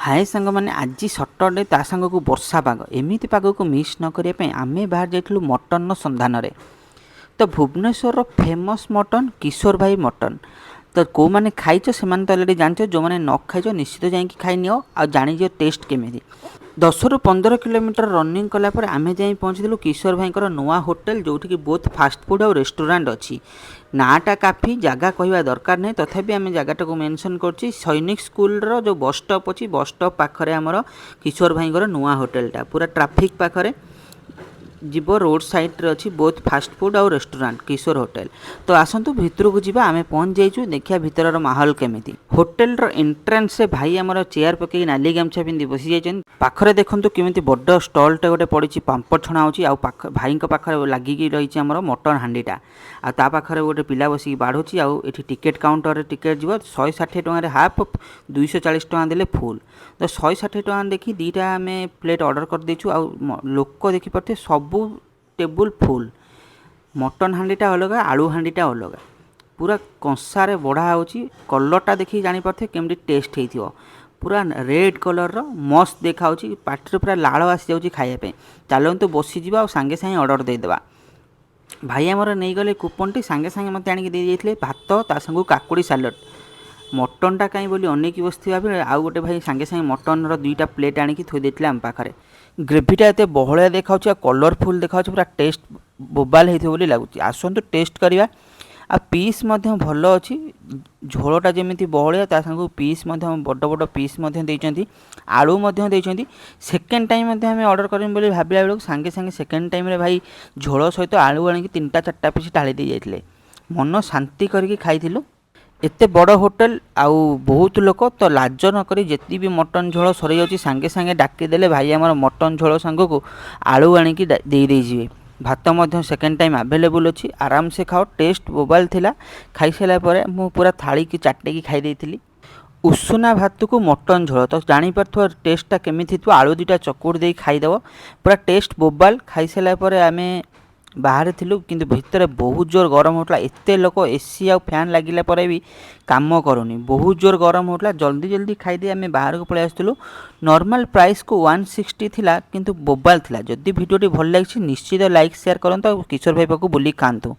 ହାଏ ସାଙ୍ଗମାନେ, ଆଜି ସଟରଡେ, ତା ସାଙ୍ଗକୁ ବର୍ଷା ପାଗ। ଏମିତି ପାଗକୁ ମିସ୍ ନ କରିବା ପାଇଁ ଆମେ ବାହାରି ଯାଇଥିଲୁ ମଟନ୍ର ସନ୍ଧାନରେ। ତ ଭୁବନେଶ୍ୱରର ଫେମସ୍ ମଟନ୍, କିଶୋର ଭାଇ ମଟନ୍। ତ କେଉଁମାନେ ଖାଇଛ, ସେମାନେ ତ ଅଲରେଡ଼ି ଜାଣିଛ। ଯେଉଁମାନେ ନ ଖାଇଛ, ନିଶ୍ଚିତ ଯାଇକି ଖାଇନିଅ ଆଉ ଜାଣିଯିବ ଟେଷ୍ଟ କେମିତି। 10ରୁ 15 କିଲୋମିଟର ରନିଂ କଲା ପରେ ଆମେ ଯାଇ ପହଞ୍ଚିଥିଲୁ କିଶୋର ଭାଇଙ୍କର ନୂଆ ହୋଟେଲ, ଯେଉଁଠିକି ବୋଥ୍ ଫାଷ୍ଟଫୁଡ଼୍ ଆଉ ରେଷ୍ଟୁରାଣ୍ଟ ଅଛି। ନାଁଟା କାଫି, ଜାଗା କହିବା ଦରକାର ନାହିଁ। ତଥାପି ଆମେ ଜାଗାଟାକୁ ମେନସନ୍ କରୁଛି। ସୈନିକ ସ୍କୁଲର ଯେଉଁ ବସ୍ ଷ୍ଟପ୍ ଅଛି, ବସ୍ ଷ୍ଟପ୍ ପାଖରେ ଆମର କିଶୋର ଭାଇଙ୍କର ନୂଆ ହୋଟେଲଟା। ପୁରା ଟ୍ରାଫିକ୍ ପାଖରେ ଯିବ, ରୋଡ଼ ସାଇଡ଼୍ରେ ଅଛି ବୋଥ୍ ଫାଷ୍ଟଫୁଡ଼୍ ଆଉ ରେଷ୍ଟୁରାଣ୍ଟ, କିଶୋର ହୋଟେଲ। ତ ଆସନ୍ତୁ, ଭିତରକୁ ଯିବା। ଆମେ ପହଞ୍ଚି ଯାଇଛୁ, ଦେଖିବା ଭିତରର ମାହୋଲ କେମିତି। ହୋଟେଲର ଏଣ୍ଟ୍ରାନ୍ସରେ ଭାଇ ଆମର ଚେୟାର ପକେଇକି ନାଲି ଗାମୁଛା ପିନ୍ଧି ବସି ଯାଇଛନ୍ତି। ପାଖରେ ଦେଖନ୍ତୁ କେମିତି ବଡ଼ ଷ୍ଟଲ୍ଟେ ଗୋଟେ ପଡ଼ିଛି, ପାମ୍ପଡ଼ ଛଣା ହେଉଛି। ଆଉ ପାଖ ଭାଇଙ୍କ ପାଖରେ ଲାଗିକି ରହିଛି ଆମର ମଟନ୍ ହାଣ୍ଡିଟା। ଆଉ ତା ପାଖରେ ଗୋଟେ ପିଲା ବସିକି ବାଢ଼ୁଛି। ଆଉ ଏଠି ଟିକେଟ୍ କାଉଣ୍ଟରରେ ଟିକେଟ୍ ଯିବ। 160 ଟଙ୍କାରେ ହାଫ୍, 240 ଟଙ୍କା ଦେଲେ ଫୁଲ୍। ତ 160 ଟଙ୍କା ଦେଖି ଦୁଇଟା ଆମେ ପ୍ଲେଟ୍ ଅର୍ଡ଼ର କରିଦେଇଛୁ। ଆଉ ଲୋକ ଦେଖିପାରୁଥିବେ, ସବୁ ଟେବୁଲ୍ ଫୁଲ୍। ମଟନ୍ ହାଣ୍ଡିଟା ଅଲଗା, ଆଳୁ ହାଣ୍ଡିଟା ଅଲଗା। ପୁରା କଂସାରେ ବଢ଼ା ହେଉଛି। କଲର୍ଟା ଦେଖିକି ଜାଣିପାରୁଥିବେ କେମିତି ଟେଷ୍ଟ ହେଇଥିବ। ପୁରା ରେଡ଼୍ କଲର୍ର ମସ୍ତ ଦେଖାହେଉଛି। ପାଟିରୁ ପୁରା ଲାଳ ଆସିଯାଉଛି ଖାଇବା ପାଇଁ। ଚାଲନ୍ତୁ ବସିଯିବା ଆଉ ସାଙ୍ଗେ ସାଙ୍ଗେ ଅର୍ଡ଼ର ଦେଇଦେବା। ଭାଇ ଆମର ନେଇଗଲେ କୁପନ୍ଟି, ସାଙ୍ଗେ ସାଙ୍ଗେ ମୋତେ ଆଣିକି ଦେଇଯାଇଥିଲେ ଭାତ, ତା ସାଙ୍ଗକୁ କାକୁଡ଼ି ସାଲଡ଼। ମଟନ୍ଟା କାହିଁ ବୋଲି ଅନେଇକି ବସିଥିବା ବେଳେ ଆଉ ଗୋଟେ ଭାଇ ସାଙ୍ଗେ ସାଙ୍ଗେ ମଟନ୍ର ଦୁଇଟା ପ୍ଲେଟ୍ ଆଣିକି ଥୋଇ ଦେଇଥିଲେ ଆମ ପାଖରେ। ଗ୍ରେଭିଟା ଏତେ ବହଳିଆ ଦେଖାଉଛି ଆଉ କଲରଫୁଲ୍ ଦେଖାଉଛି, ପୁରା ଟେଷ୍ଟ ବୋବାଲ ହେଇଥିବ ବୋଲି ଲାଗୁଛି। ଆସନ୍ତୁ ଟେଷ୍ଟ କରିବା। ଆଉ ପିସ୍ ମଧ୍ୟ ଭଲ ଅଛି। ଝୋଳଟା ଯେମିତି ବହଳିଆ, ତା ସାଙ୍ଗକୁ ପିସ୍ ମଧ୍ୟ ବଡ଼ ବଡ଼ ପିସ୍ ମଧ୍ୟ ଦେଇଛନ୍ତି, ଆଳୁ ମଧ୍ୟ ଦେଇଛନ୍ତି। ସେକେଣ୍ଡ ଟାଇମ୍ ମଧ୍ୟ ଆମେ ଅର୍ଡ଼ର କରିବୁ ବୋଲି ଭାବିଲା ବେଳକୁ ସାଙ୍ଗେ ସାଙ୍ଗେ ସେକେଣ୍ଡ ଟାଇମ୍ରେ ଭାଇ ଝୋଳ ସହିତ ଆଳୁ ଆଣିକି ତିନିଟା ଚାରିଟା ପିସ୍ ଢାଳି ଦେଇ ଯାଇଥିଲେ। ମନ ଶାନ୍ତି କରିକି ଖାଇଥିଲୁ। ଏତେ ବଡ଼ ହୋଟେଲ ଆଉ ବହୁତ ଲୋକ, ତ ଲାଜ ନ କରି ଯେତିକି ବି ମଟନ୍ ଝୋଳ ସରିଯାଉଛି, ସାଙ୍ଗେ ସାଙ୍ଗେ ଡାକିଦେଲେ ଭାଇ ଆମର ମଟନ୍ ଝୋଳ ସାଙ୍ଗକୁ ଆଳୁ ଆଣିକି ଦେଇ ଦେଇଯିବେ। ଭାତ ମଧ୍ୟ ସେକେଣ୍ଡ ଟାଇମ୍ ଆଭେଲେବୁଲ୍ ଅଛି। ଆରାମସେ ଖାଅ, ଟେଷ୍ଟ ବୋବାଲ ଥିଲା। ଖାଇସାରିଲା ପରେ ମୁଁ ପୁରା ଥାଳିକି ଚାଟିକି ଖାଇ ଦେଇଥିଲି। ଉଷୁନା ଭାତକୁ ମଟନ୍ ଝୋଳ, ତ ଜାଣିପାରୁଥିବ ଟେଷ୍ଟଟା କେମିତି ଥିବ। ଆଳୁ ଦୁଇଟା ଚକୁଡ଼ି ଦେଇ ଖାଇଦେବ, ପୁରା ଟେଷ୍ଟ ବୋବାଲ। ଖାଇସାରିଲା ପରେ ଆମେ ବାହାରେ ଥିଲୁ, କିନ୍ତୁ ଭିତରେ ବହୁତ ଜୋର ଗରମ ହେଉଥିଲା। ଏତେ ଲୋକ, ଏସି ଆଉ ଫ୍ୟାନ୍ ଲାଗିଲା ପରେ ବି କାମ କରୁନି। ବହୁତ ଜୋର ଗରମ ହେଉଥିଲା। ଜଲ୍ଦି ଜଲ୍ଦି ଖାଇଦେଇ ଆମେ ବାହାରକୁ ପଳେଇ ଆସିଥିଲୁ। ନର୍ମାଲ୍ ପ୍ରାଇସ୍କୁ 160 ଥିଲା, କିନ୍ତୁ ବୋବାଲ ଥିଲା। ଯଦି ଭିଡ଼ିଓଟି ଭଲ ଲାଗିଛି, ନିଶ୍ଚିତ ଲାଇକ୍, ସେୟାର କରନ୍ତୁ ଆଉ କିଶୋର ଭାଇ ପାଖକୁ ବୁଲିକି ଖାଆନ୍ତୁ।